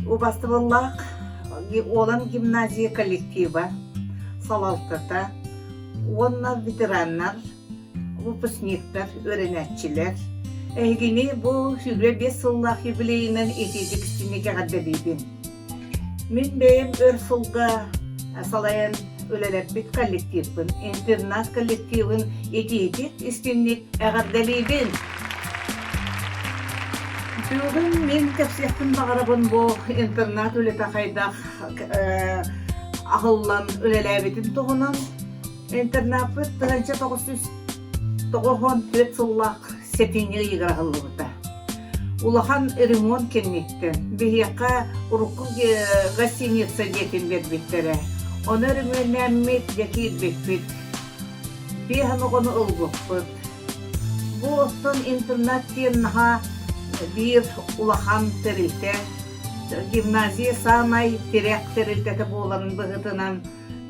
Убастыбыллаах Уолан гимназия коллектива, салалтата уонна ветераннар, выпускниктар, үөрэнээччилэр эһигини бу 25 сыллаах юбилейынан итиитик истиҥник эҕэрдэлиибин. Мин бэйэм өр сылга салайан үлэлэппит коллективпын, интернат коллективын итиитик истиҥник эҕэрдэлиибин! Бүгүн мин кэпсиэхпин баҕарабын бу интернат үлэтэ хайдах аһыллан үлэлээбитин туһунан. Интернаппыт 1994 сыллаах сэтинньи ыйыгар аһыллыбыта. Улахан ремонт кэнниттэн биһиэхэ урукку гостиница дьиэтин биэрбиттэрэ. Ону өрөмүөннээммит, дьэ киирбиппит. Биэһэн оҕону ылбыппыт. Бу оттон интернат диэн наһаа биир улахан тэрилтэ. Гимназия саамай тирэх тэрилтэтэ буоларын быһыытынан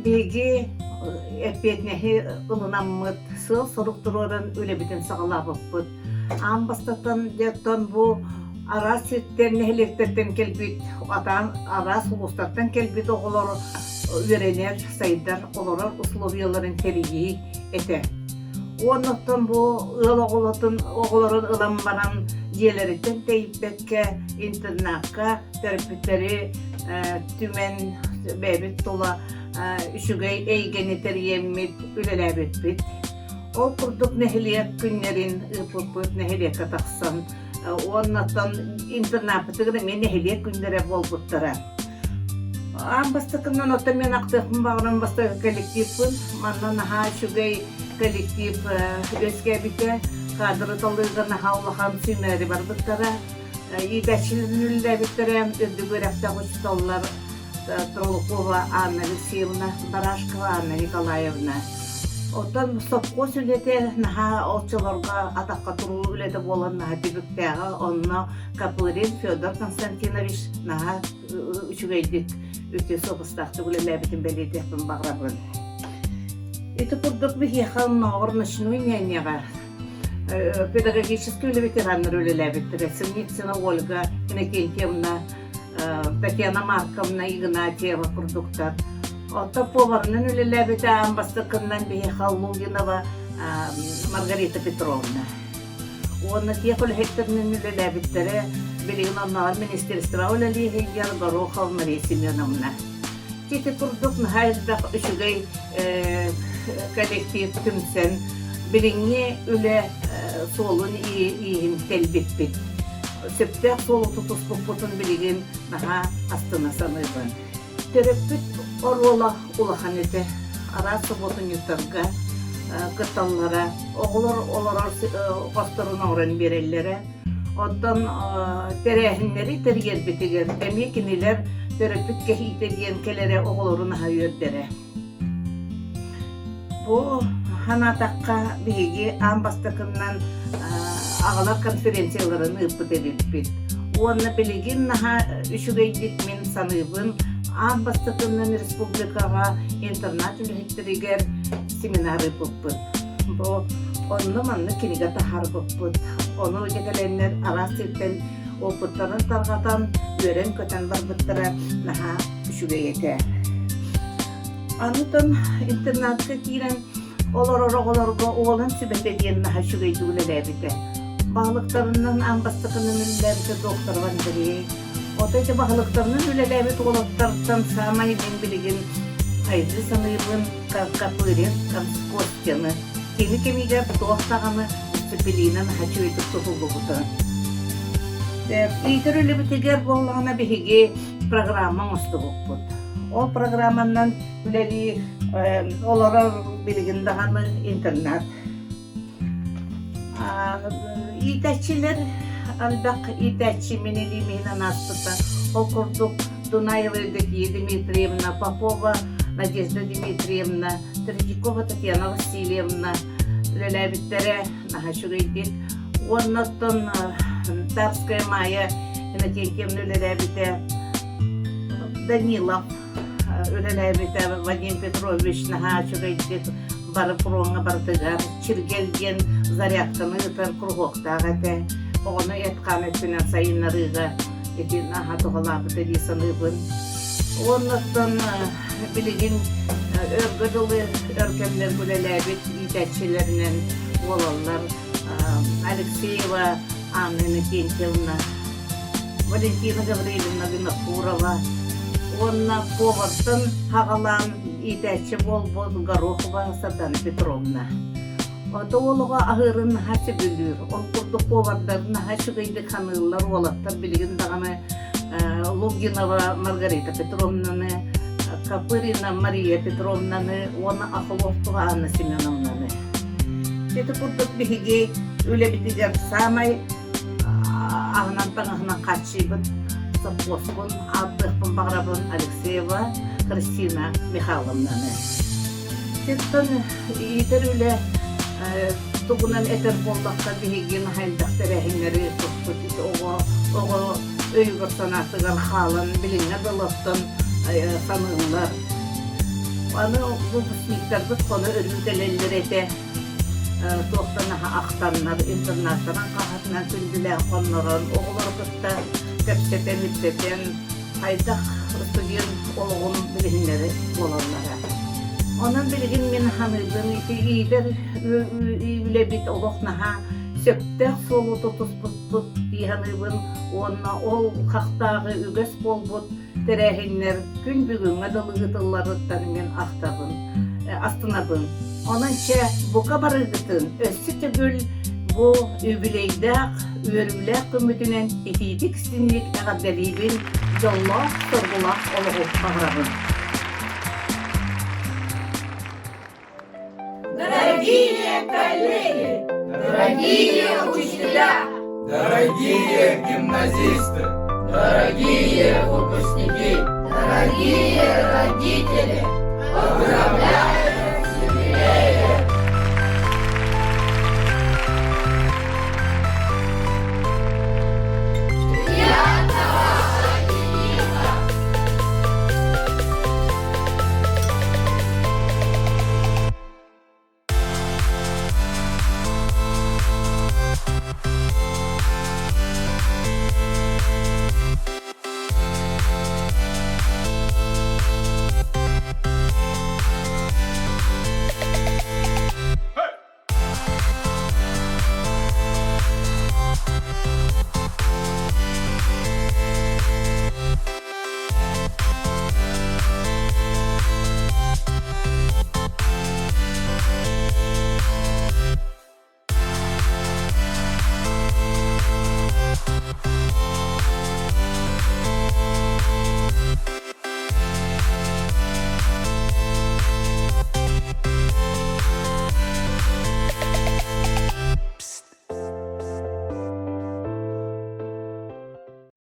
Биһиги эппиэтинэһи ылынаммыт, сыал-сорук туруоран үлэбитин саҕалаабыппыт. Аан бастатан дьэ бу араас сиртэн, нэһилиэктэртэн кэлбит, атаан араас улуустартан кэлбит оҕолор үөрэнэр, сайдар, олорор условияларын тэрийии этэ. Уонна оттон бу ыал оҕолотун оҕолорун ылан баран дьиэлэриттэн тэйиппэккэ интернакка төрөппүттэри түмэн бэйэбит тула үчүгэй эйгэни тэрийэммит үлэлээбиппит. Ол курдук нэһилиэк күннэрин ыыппыппыт нэһилиэккэ тахсан уоннаттан интернаппытыгар эмиэ нэһилиэк күннэрэ буолбуттара. Аан бастакынан оттон мен ахтыахпын баҕаран бастакы коллективпын. Манна наһаа үчүгэй коллектив үөскээбитэ. Кадры талыыга наһаа улахан сүүмээри барбыттара. Иитээччилэрин үлэлээбиттэрэ үрдүк үөрэхтээх учууталлар Тролукова Анна Алексеевна, Барашкова Анна Николаевна. Оттон сопхуос үлэтэ наһаа оччолорго атахха туруу үлэтэ буолан наһаа түбүктээҕэ. Онно Копырин Федор Константинович наһаа үчүгэйдик үтүө суобастаахтык үлэлээбитин бэлиэтиэхпин баҕарабын. Ити курдук биһиэхэ оннооҕор ночной няняҕа педагогическай үлэ ветераннара үлэлээбиттэрэ Синицына Ольга Иннокентьевна, Татьяна Марковна Игнатьева курдуктар. Оттон поварынан үлэлээбитэ аан бастакыннан биһиэхэ Лугинова Маргарита Петровна. Уонна тех үлэһиттэринэн үлэлээбиттэрэ билигин оннооҕор министерствоҕа үлэлии сылдьар Горохова Мария Семеновна. Ити курдук наһаа элбэх үчүгэй коллектив түмсэн билиҥҥи үлэ суолун ииһин тэлбиппит. Сөптөөх суолу тутуспуппутун билигин наһаа астына саныыбын. Төрөппүт оруола улахан этэ. Араас субуотунньуктарга кытталлара, оҕолор олорор хосторун оҥорон биэрэллэрэ. Оттон тэрээһиннэри тэрийэрбитигэр эмиэ кинилэр төрөппүт кэһиитэ диэн кэлэрэ оҕолорун аһа үөрдэрэ. Бу санаатахха биһиги аан бастакыннан аҕалар конференцияларын ыыппыт эбиппит. Уонна билигин наһаа үчүгэйдик мин саныыбын, аан бастакыннан республикаҕа интернат үлэһиттэригэр семинар ыыппыппыт. Бу онно маннык кинигэ таһаарбыппыт. Ону дьэ кэлэннэр араас сиртэн опыттарын тарҕатан, үөрэн-көтөн барбыттара наһаа үчүгэй этэ. Анытын интернатка киирэн олорор оҕолорго уолан сүбэтэ диэн наһаа үчүгэйдик үлэлээбитэ. Баһылыктарынан аан бастакынан үлэлээбитэ докторов Андрей. Отой ити баһылыктарынан үлэлээбит уолаттартан саамай мин билигин хайгыы саныыбын Копырин Костяны. Кини кэмигэр туох даҕаны дисциплина наһаа үчүгэйдик тутуллубута. Иитэр үлэбитигэр буоллаҕына биһиги программа оҥостубуппут. Ол программанан үлэлии олорор билигин даҕаны интернат. Иитээччилэр элбэх иитээччи мин илиим иһинэн ааспыта. Ол курдук Дунаева Евдокия Дмитриевна, Попова Надежда Дмитриевна, Третьякова Татьяна Васильевна үлэлээбиттэрэ наһаа үчүгэйдик. Уонна оттон Тарская Майя Иннокентьевна үлэлээбитэ Данилов үлэлээбитэ Вадим Петрович наһаа үчүгэйдик бары фроҥҥа барытыгар Чиргэл диэн зарядканы ыытар кругоктаах этэ. Оҕону эт-хаан өттүнэн сайыннарыыга. Ити наһаа туһалаабыта дии саныыбын. Уоннаттан билигин өргө дылы өр кэмнэргэ үлэлээбит иитээччилэринэн буолаллар Алексеева Анна Иннокентьевна, Валентина Гаврильевна Винокурова уонна повартан хаҕалаан иитээччи буолбут Горохова Сардана Петровна. Ото олоҕо аһыырын наһаа сөбүлүүр. Ол курдук повардар наһаа үчүгэйдик ханыыллар уолаттар билигин даҕаны Лугинова Маргарита Петровнаны, Копырина Мария Петровнаны уонна Охлопкова Анна Семеновнаны. Ити курдук биһиги үлэбитигэр саамай аһынан таҥаһынан хааччыйбыт сопхуоспун ааттыахпын баҕарабын Алексеева Христина Михайловнаны. Сиртэн иитэр үлэ тугунан этэр буоллахха биһиги наһаа элбэх тэрээһиннэри туппут оҕо оҕо өйүгэр-санаатыгар хаалан билиҥҥэ дылы саныыллар. Аны выпускниктарбыт хоно өрүү кэлэллэр этэ. Туохтан наһаа ахтаннар, интернаттарын хаһатынан күндүлээн хоннорон, оҕолору кытта кэпсэтэн-ипсэтэн, хайдах студент олоҕун билиһиннэри буолаллара. Онон билигин мин саныыбын ити иитэр үлэбит олох наһаа сөптөөх суолу тутуспуппут дии саныыбын уонна ол хахтааҕы үгэс буолбут тэрээһиннэр күн бүгүҥҥэ дылы ыытылларыттан мин ахтабын, астынабын. Онон чэ, бука барыгытын өссө төгүл бу үбүлүөйдээх, үөрүүлээх күммүтүнэн итиитик-истиҥник эҕэрдэлиибин, дьоллоох, соргулаах олоҕу баҕарабын. Дорогие коллеги! Дорогие учителя! Дорогие гимназисты! Дорогие выпускники! Дорогие родители! Поздравляю!